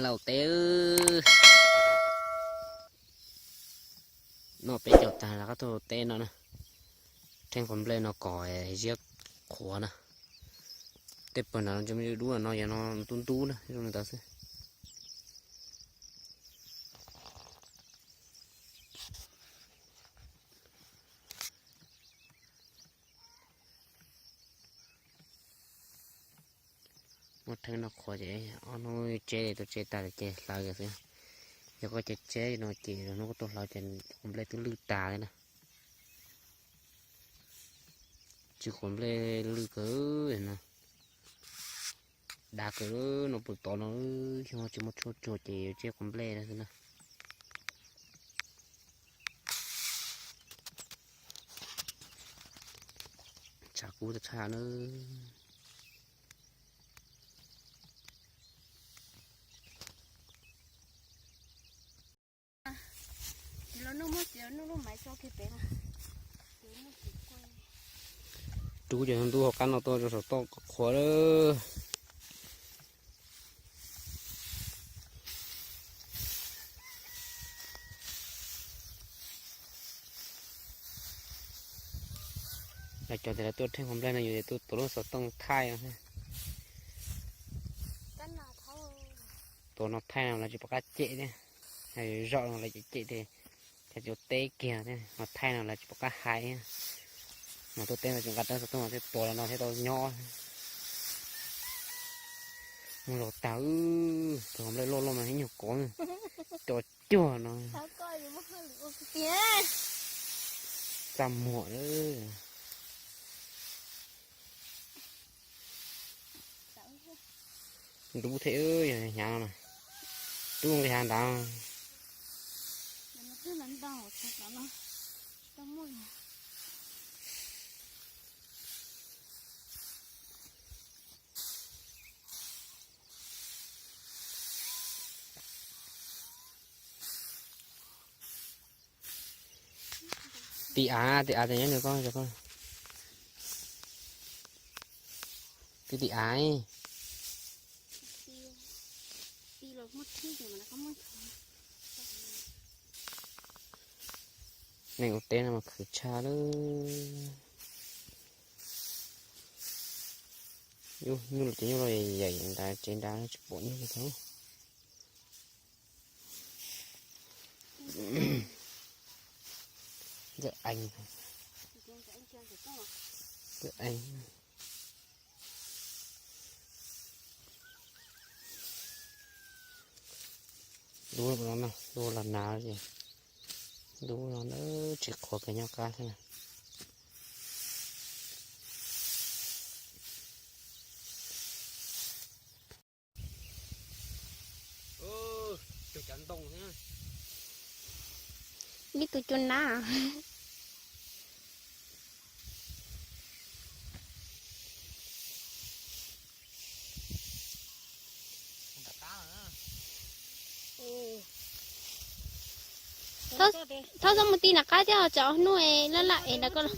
Ua teb, noj peb caug tag rov qab tuaj ua teb no na. Rheej qhov nplej no kom ziab qhuav na. Tej pawg ntawd tsis muaj dub no, yog no ntub ntub na, zoo li ntawd xwb. Muab rheej no qhuav ces ob hnub tseb li, tuaj tseb tag lawm ces hlawv xwb. Yog koj tsis tseb no ces lwm hnub koj tuaj hlawv ces qhov nplej twb lwj tas li na. Tsis, qhov nplej lwj kawg no, dav kawg no, puag tod no xyov tsis muaj tshuaj tsuag ces yuav tseb qhov nplej xwb na. Tshav kub tshaj na. Rub cov ntub hauv qab no tuaj rau saum toj qhuav lawm. Lawv cov tias lawv tuaj rheej qhov nplej no yus tuaj tuav lub xov tooj thaij no. Tuav no thaij no lawv tsis pom qab cem thiab. Zaum no lawv cem cem tias cov teb kiag thiab, ho thaij no lawv tsis pom qab hais thiab. Mas tuaj teb no tsis nqa rab xov tooj no thiaj tuav los no thiaj tau nyob. Mus los tag, tus qhov nplej loj loj no ib nyuag kov, co cuag no. Txaj muag lawm. Ntub thiab, yog hnyav no na. Tub nqis hav nrad. Tim av, tim av tias nyob nws koj, koj. Tim, tim av. Neeg ua teb no mas khwv tshaj lawm. Nyuj los ces nyuj los yaim nrad tsev nrad tsis pom nyuj li thiab. Ntxawm ees, ntxawm ees. Dub no, dub los hnav ces dub no na, tsis qhuav kiag nyob qab xwb na. Ib tug cua nab. Thaub, thaub txhob mus ti nram qab thiab, tsam ob hnub laj laj es nrad koj los.